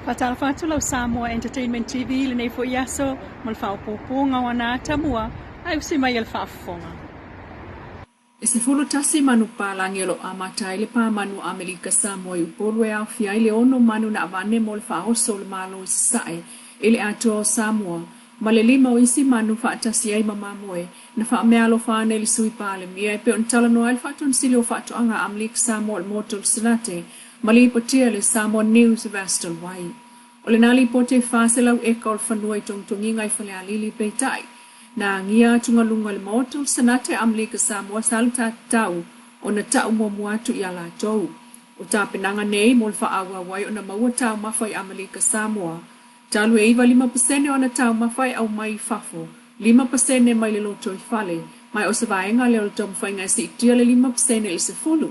Faatalofa atu lau Samoa Entertainment TV i lenei foi aso ma le faaopoopoga o ana atamua ae usi mai e le faafofoga. E 11 manu papalagi o lo o amata ai le pa manu o Amelika Samoa i Upolu e aofia ai le ono manu na avane mo le faaoso o le Malo i Sasae i le atoa o Samoa ma le lima o isi manu faatasi ai ma mamoe na faameaalofa ane i le Sui Palemia e pei ona talanoa ai le Faatonisili o Faatoaga a Amelika Samoa o le Maota o le Senate ma lipotia le Samoa News Vestal Wai. O lena lipoti e 400 eka o le fanua i togitogiga i Falealili peitai na agia atugaluga i le Maota o le Senate a Amelika Samoa sa le tatau ona ta'u muamua atu iā latou. O tapenaga nei mo le faaauau ai ona maua taumafa i Amelika Samoa talu e 95% o ana taumafa e aumai i fafo, 5% mai le lotoifale, ma o se vaega lea o le taumafaiga e siitia le 5% i le 10,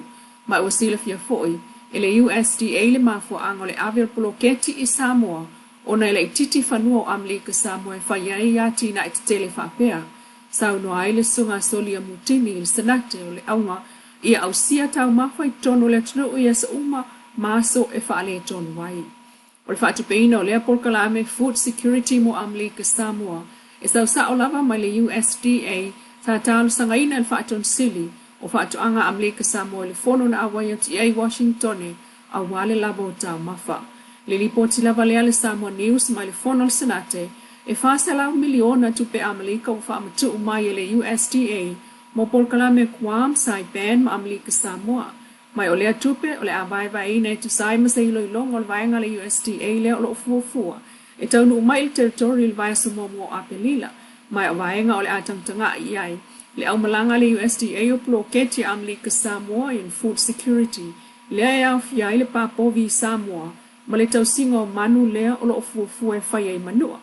ma ua silafia foi e le USDA le mafuaaga o le ave o le poloketi i Samoa ona e laitiiti fanua o Amelika Samoa e fai ai atinae tetele faapea. Saunoa ai le Susuga Solia Mutini i le Senate o le auga ia ausia taumafa i totonu o le atunuu i aso uma ma aso e faaletonu ai. O le faatupeina o lea polokalame Food Security mo Amelika Samoa e sau sa'o lava mai le USDA sa talosagaina e le Faatonisili o Faatoaga a Amelika Samoa i le fono na auai atu i ai i Washingtone aua le lava o taumafa. Le lipoti lava lea a le Samoa News mai le fono a le Senate e 400 miliona tupe Amelika ua faamatuu mai e le USDA mo polokalame Guam, Saipan ma Amelika Samoa. Mai o lea tupe o le a vaevaeina e tusa ai ma se iloiloga o le vaega a le USDA lea o lo o fuafua e taunuu mai i le Territory i le vaiaso muamua o Aperila, ma o vaega o le a tagatagai i ai le aumalaga a le USDA o poloketi a Amelika Samoa in Food Security lea e aofia ai le pa povi i Samoa ma le tausiga o manu lea o lo o fuafua e fai ai manua.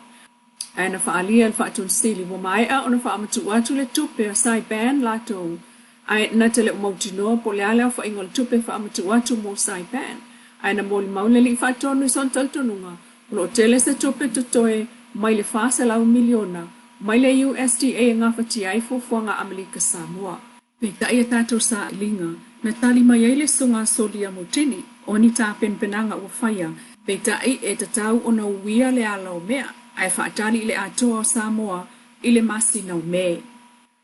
Ae na faaalia e le Faatonisili ua maea ona faamatuu atu le tupe a Saipan latou, ae na te le o mautinoa po o le a le aofaiga o le tupe faamatuu atu mo Saipan. Ae na molimau le Alii Faatonu i sona talitonuga o lo o tele se tupe totoe mai le 400 miliona mai le USDA e gafatia ai fuafuaga a Amelika Samoa. Peitai a tatou sailiga, na tali mai ai le Susuga Solia Mutini, o ni tapenapenaga ua faia, peitai e tatau ona uia le ala o mea, ae faatali i le atoa o Samoa i le masina o Me.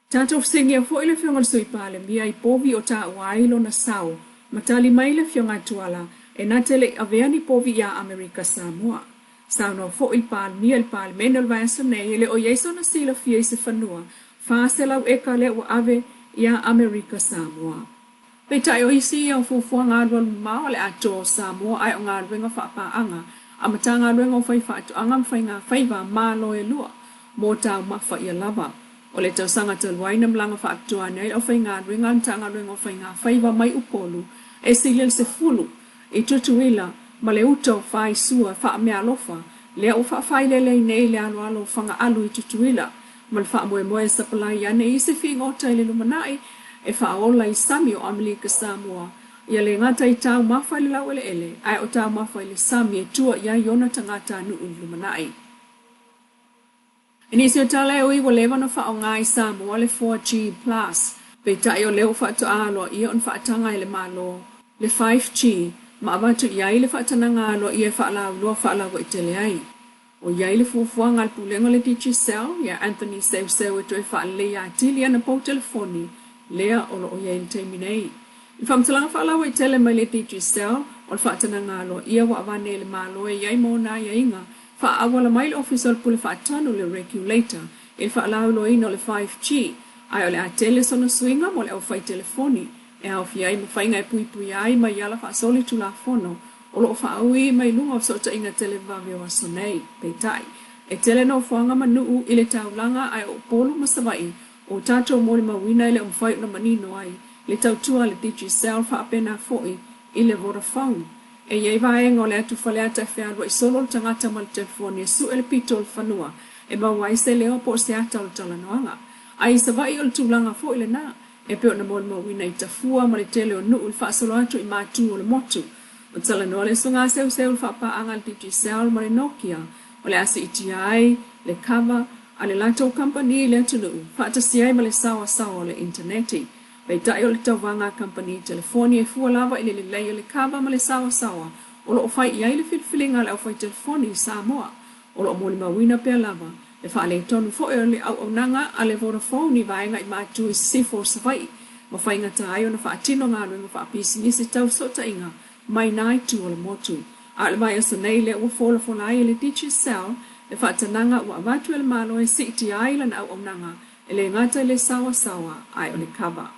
Tatou fesiligia foi le Afioga i le Sui Palemia i povi o taua ai lona sao, ma tali mai le Afioga Tuala e na te le i avea ni povi iā Amerika Samoa. Saunoa foi le Palemia i le Palemene o le vaiaso nei e le o i ai sona silafia i se fanua 400 eka lea ua ave iā Amerika Samoa. Peitai o isi ia o fuafuaga alualu mamao a le atoa o Samoa ae o galuega faapaaga a Matagaluega o Faifaatoaga ma Faigafaiva Malo e lua mo taumafa ia lava. O le tausaga talu ai na malaga faapitoa ane ai le aufaigaluega a le Matagaluega o Faigafaiva mai Upolu e sili le 10 i Tutuila ma le uta o Faisua faameaalofa lea ua faafailele ai nei le aloalo o Fagaalu i Tutuila ma le faamoemoe e sapalai ane i isi figota i le lumanai e faaola i sami o Amelika Samoa ia le gata i taumafa i le laueleele ae o taumafa i le sami e tua i ai ona tagatanuu i le lumanai. I nisi o tala e ui ua leva ona faaaoga i Samoa le 4G Plus, peitai o lea ua faatoa aloaia ona faataga e le Malo le 5G ma avatu i ai le faatanaga aloaia e faalauiloa faalauaitele ai. O i ai le fuafuaga a le Pulega o le Digicel ia Anthony Seuseu e toe faaleleia atili ana pou telefoni lea o lo o i ai i le taimi nei. I le faamatalaga faalauaitele mai le Digicel, o le faatanaga aloaia ua avane e le Malo e i ai mo ona aiaiga Faaauala mai le Ofisa o le Pule Faatonu, le Regulator, i le faalauiloaina o le 5G, ae o le a tele sona suiga mo le aufai telefoni, e aofia ai ma faiga e puipuia ai mai ala faasolitulafono o lo o faaui mai luga o fesootaiga televavave o aso nei. Peitai, e tele nofoaga ma nuu i le taulaga ae o Upolu ma Savaii o tatou molimauina e le o mafai ona manino ai le tautua a le Digicel faapena foi i le Vodafone. E i ai vaega o le atu Faleata e fealuai solo le tagata ma le telefoni e suʻe le pito o le fanua e maua ai se leo po o se ata o le talanoaga. A i Savaii o le tulaga foi lena e pei ona molimauina i Tafua ma le tele o nuu i le faasolo atu i matu o le motu. Ua talanoa le Susuga Seuseu i le faapaaga a le Digicel ma le Nokia o le a siitia ai le kava a le latou kamupani i le atunuu faatasi ai ma le saoasaoa o le initaneti. Peitai o le tauvaga a kamupani telefoni e fua lava i le lelei o le kava ma le saoasaoa o lo o fai i ai le filifiliga a le aufaitelefoni i Samoa. O lo o molimauina pea lava le faaletonu foi o le auaunaga a le Vodafone i vaega i Matu i sisifo o Savaii ma faigata ai ona faatino galuega faapisinisi tau fesootaiga mai na itu o le motu. A o le vaiaso nei lea ua folafola ai e le Digicel le faatanaga ua avatu e le Malo e siitia ai lana auaunaga e le gata i le saoasaoa ae o le kava.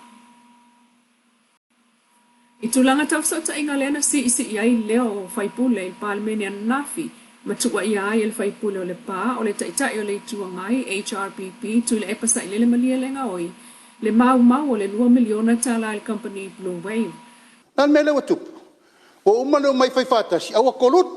I tulaga tau fesootaiga lea na siisii ai leo o faipule i le Palemene ananafi ma tuuaia ai e le faipule o Lepa o le Taitai o le Itu Agai, HRPP, Tuilaepa Sailele Malielegaoi, le maumau o le $2 miliona i le kamupani Blue Wave. O le a le mea lea ua tupu? Ua uma ona omai fai faatasi ae ua collude.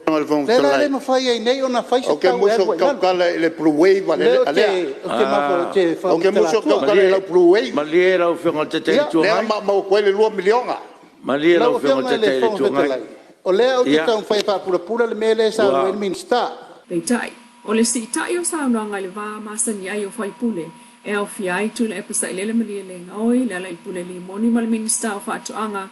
Lea la e le mafai ai nei ona fai se Ou te tau e musu alu ou ai te i lalo. tautala i le blue wave a O lea Lea. ou te Ou te faamatala musu ou te atua. tautala i lau blue wave Malie lau Afioga i le Taitai o le Itu lea na Agai. maumau atu ai le $2 miliona. Malie Lau lau Afioga i Afioga le i le Taitai o le Fofoga Itu Agai. Fetalai, o lea ou te Ia, taumafai e faapulapula le mea lea e saunoa ai ua le Minisita. Peitai, o le siitai o saunoaga i le va masani ai o faipule e aofia ai Tuilaepa Sailele Malielegaoi, Lealailepule Limoni ma le Minisita o Faatoaga,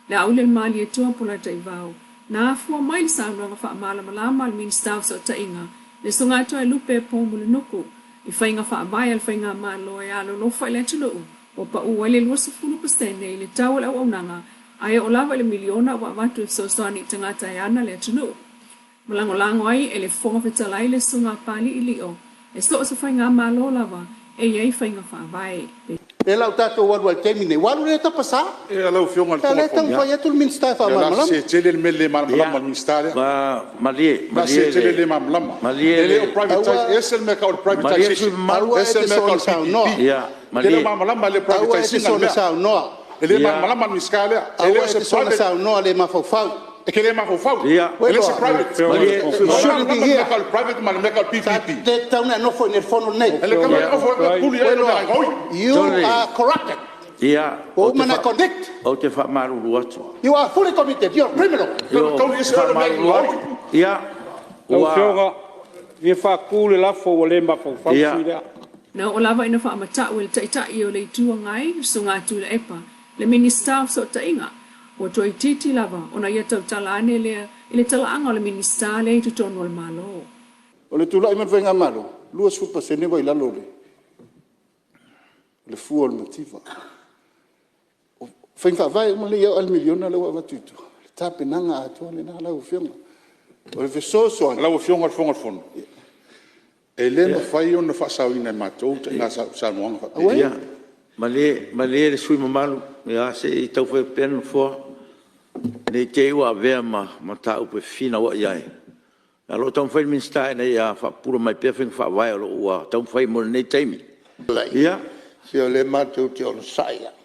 Laaulialemalietoa Polataivao, na afua mai le saunoaga faamalamalama a le Minisita o Fesootaiga, le Susuga Toelupe Poumulinuku, i faiga faavae a le Faigamalo e alolofa i le atunuu, ua pau ai le 20% i le tau o le auaunaga, ae oo lava i le miliona ua avatu e fesoasoani i tagata e ana le atunuu. Ma lagolago ai e le Fofoga Fetalai le Susuga a Papalii Lio, e so o se faigamalo lava e i ai faiga faavae. Lea la ua tatou alu ai i le taimi lenei, ua alu lea tapasa. Ia lau Afioga i le A o lea Fofoga e taumafai atu le Minisita e Fetalai, o le a faamalamalama. sese tele le mea le malamalama Ia, a le Minisita lea. malie, O le a sese malie tele le le le malamalama. malie E le o le privatize, e Aua ese le mea e tau o le malie le sui privatization, usufono mamalu. aua e ese te le mea e tau soona o le saunoa. PPP. Ia, E te le o malie. malamalama i le Aua e privatization te ina le soona mea. saunoa. E le Ia, malamalama le Minisita lea. E le Aua o e se te soona private, saunoa le mafaufau. e te le mafaufau. Ia. E le o Ua se iloa? private. Malie le O sui e You usufono mamalu. shouldn't malamalama be le mea here. e tau o le private ma le mea e tau o le Sa PPP? le tatau ona e nofo i inei i le fono lenei. E le tatau ona e Ia. nofo e puli Ua ai lou iloa? gaoi. You Sole, are corrupted. ia, Ua ou te uma ona e convict. ou te faamalulu atu. You are fully committed. You are criminal. Ioe, Tauli e ese oe i le mea faamalulu gaoi. atu. Ia, Lau ua Afioga, e fia faatu le lafo, Ua le mafaufau le ia, sui usufono lea. Na oo lava ina faamata'u e le Taitai o le Itu Agai, le Susuga a Tuilaepa, le Minisita o Fesootaiga, ua toeitiiti lava ona ia tautala ane lea i le talaaga o le Minisita lea i totonu o le Malo. O le tulai mai o le Faigamalo, e 20% ua i lalo o le fua o le mativa. O faiga faavae uma nei e oo lava i le miliona lea ua avatu i tua, o le tapenaga atoa lena lau Afioga. O le fesoasoani. Lau Afioga i le Fofoga o le Fono, e le mafai ona faasaoina e matou ituaiga saunoaga faapea. Auē! Ia, malie, malie le sui usufono mamalu, se i tau fai atu pea le Nofoa, ne i te i ua avea ma mataupu e fefinauai ai. Ae o lo o taumafai le Minisita ina ia faapupula mai pea faiga faavae o lo o ua taumafai mo lenei taimi. Ia, Se o lea matou te onosai lava.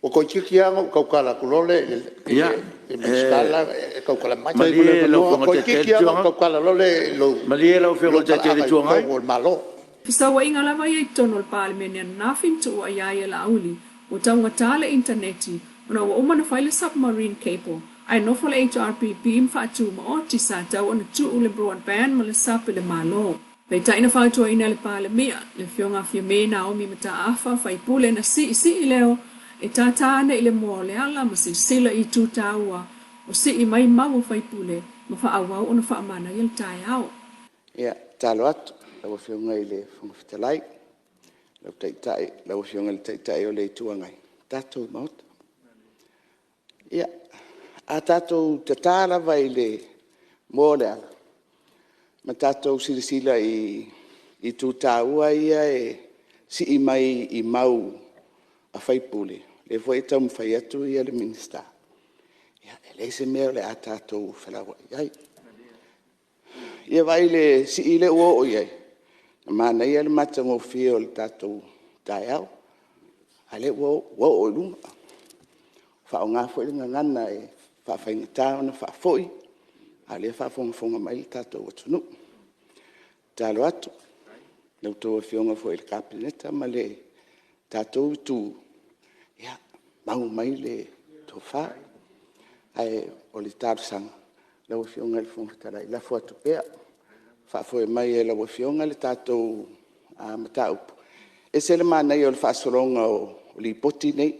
Ua toeitiiti lava ona ou tautala atu loa lea i le Minisita le la e tautala mai. Faafetai mo le malie lau avanoa. Ua Afioga i le Taitai toeitiiti o le Itu lava ona ou Agai. tautala loa lea i lou Malie lau Afioga i le Taitai o le talaaga i Itu Agai. totonu o le Malo. Fesauaiga lava ia i totonu o le Palemene ananafi na tuuaia ai e Laauli ua taugata le initaneti ona ua uma ona fai le submarine cable ae nofo le HRPP ma faatumaoti sa tatau ona tuu le broadband ma le sub i le Malo. Peitai na fautuaina e le Palemia, le Afioga a Fiame Naomi Mataafa, faipule na siisii leo e tātā ane i le moa o le ala ma silasila i itu taua o sii mai mau a faipule ma faaauau ona faamanaia le taeao. Ia, e tatalo atu i lau Afioga i le Fofoga Fetalai, lau Afioga i le Taitai o le Itu Agai, le tatou Maota. Ia, a tatou tata lava i le moa o le ala ma tatou silasila i itu taua ia e sii mai i mau a sui usufono, lea foi e taumafai atu le Minisita, ia e leai se mea o le a tatou felauai ai. Ia vaai i le sii lea ua oo i ai? Na manaia le matagofie o le tatou taeao, a o lea ua oo i luga, faaaoga foi le gagana e faafaigata ona faafoi a o lea e faafogafoga mai le tatou atunuu. E tatalo atu i a outou Afioga foi i le Kapeneta ma le tatou Itu, ia mau mai le tofa. Ae o le talosaga, lau Afioga i le Fofoga Fetalai, lafo atu pea, faafoe mai e lau Afioga le tatou mataupu. E ese le manaia o le faasologa o Lipoti nei.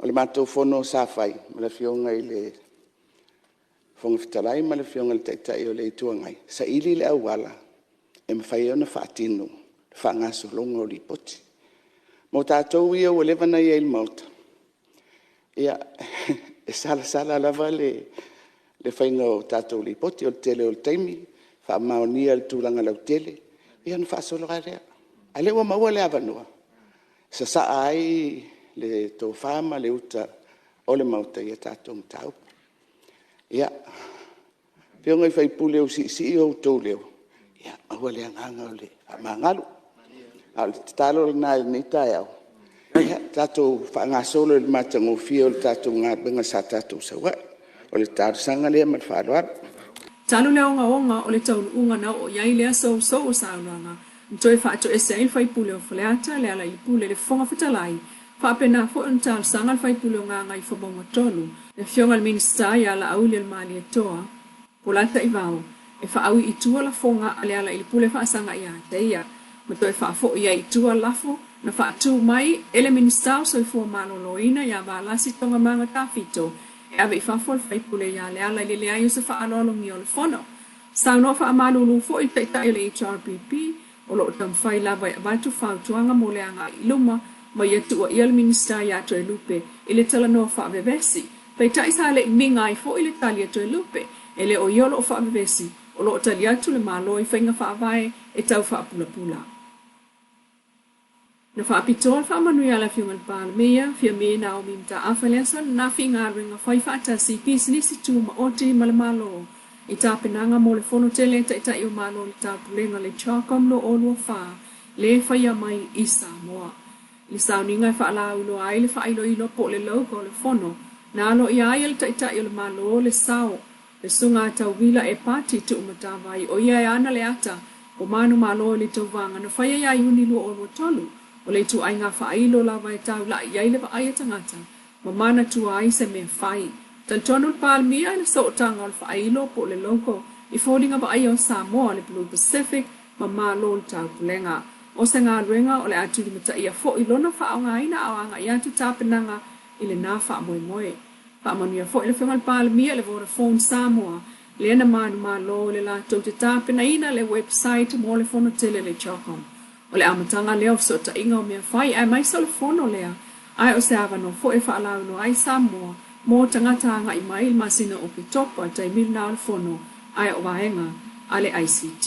O le matou fono sa fai ma le Afioga i le Fofoga Fetalai ma le Afioga i le Taitai o le Itu Agai, saili le auala e mafai ai ona faatino le faagasologa o Lipoti. Mo tatou ia ua leva ona i ai i le Maota, ia, e salasala lava le faiga o tatou Lipoti. O le tele o le taimi faamaonia i le tulaga lautele ia ona faasolo lava lea. A o lea ua maua le avanoa, sasaa ai le tofa ma le uta o le Maota i a tatou mataupu. Ia, Afioga i sui usufono ua siisii outou leo, ia maua le agaga o le faamagalo. A o le tatalo lena i lenei taeao, ia tatou faagasolo i le matagofie o le tatou galuega sa tatou sau ai. O le talosaga lea ma le faaaloalo. Talu le ogaoga o le taunuuga na oo i ai lea sousou o saunoaga na toe faatoese ai le sui usufono o Faleata Lealailepule i le Fofoga Fetalai, faapena foi ona talosaga le sui usufono o Gagaifomauga 3, le Afioga i le Minisita ia Laaulialemalietoa Polataivao, e faaui i tua lafoga a Lealailepule faasaga ia te ia, ma toe faafoi ai i tua lafo na faatu mai e le Minisita o Soifua Maloloina ia Valasi Togamaga Tafito e ave i fafo le sui usufono ia Leala i le leai o se faaaloalogia o le Fono. Saunoa faamalulu foi le Taitai o le HRPP o lo o taumafai lava e avatu fautuaga mo le agai i luma ma ia tuuaia le Minisita ia Toelupe i le talanoa faavevesi. Peitai sa le i miga ai foi le tali a Toelupe, e le o ia o lo o faavevesi, o lo o tali atu le Malo i faiga faavae e tau faapulapula. Na faapitoa le faamanuia a le Afioga i le Palemia, Fiame Naomi Mataafa i le aso ananafi i galuega fai faatasi i pisinisi tumaoti ma le Malo i tapenaga mo le Fono Tele a Taitai o Malo o le Taupulega le CHOGM 2024 lea e faia mai i Samoa. I le sauniga e faalauiloa ai le faailoilo po o le logo o le Fono, na aloaia ai e le Taitai o le Malo le sao Le Susuga a Tauila Epati Tuumatavai, o ia e ana le ata o manumalo i le tauvaga na faia ia Iuni 2023, o le ituaiga faailo lava e taulai i ai le vaai a tagata ma manatua ai se mea fai. Talitonu le Palemia i le sootaga o le faailo po o le logo i foliga vaaia o Samoa, le Blue Pacific ma Malo o le Taupulega. O se galuega o le a tulimataia foi lona faaaogaina a o agai atu tapenaga i lena faamoemoe. Faamanuia foi le Afioga i le Palemia i le Vodafone Samoa lea na manumalo i le latou te tapenaina le website mo le fono tele le CHOGM. O le amataga lea o fesootaiga o mea fai aemaise o le fono lea ae o se avanoa foi e faalauiloa ai Samoa mo tagata agai mai i le masina o Oketopa, taimi lena o le fono ae o vaega a le ICT.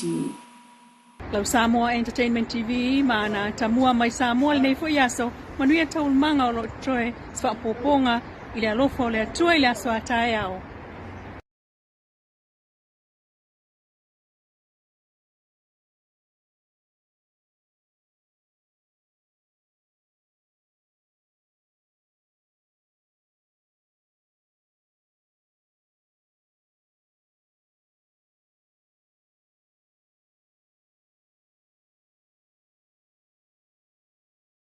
Lau Samoa Entertainment TV ma ana tamua mai Samoa lenei foi aso, manuia taualumaga o lo o totoe se faaopoopoga i le alofa o le Atua i le aso a taeao.